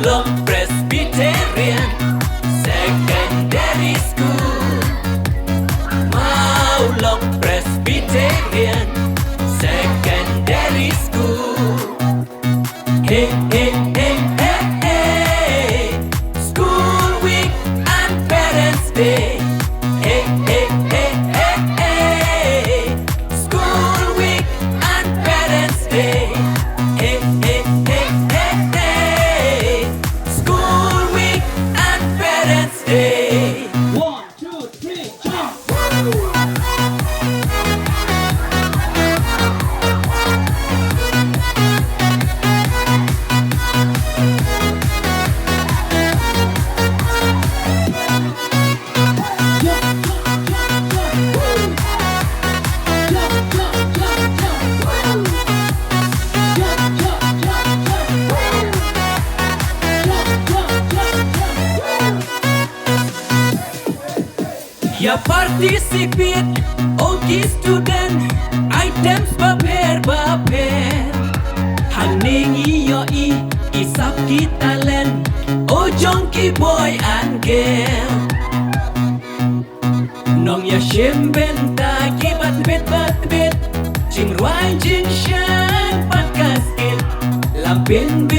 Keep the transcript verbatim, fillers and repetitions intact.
Mawlong Presbyterian Secondary School. Mawlong Presbyterian Secondary School. Hey, hey, hey, hey, hey. School Week and Parents' Day. Hey, hey, hey, hey, hey. School Week and Parents' Day. Hey, hey, hey, hey, hey. School Week and Parents' Day. One, two, three, jump. Ïa participate o ki student, items bapher bapher. Hangne ngi ïohi i sap ki talent o jong ki boy and girl. Nongïashim bynta ki batbit batbit, jingrwai jingshang bad ka skill. Lam pyn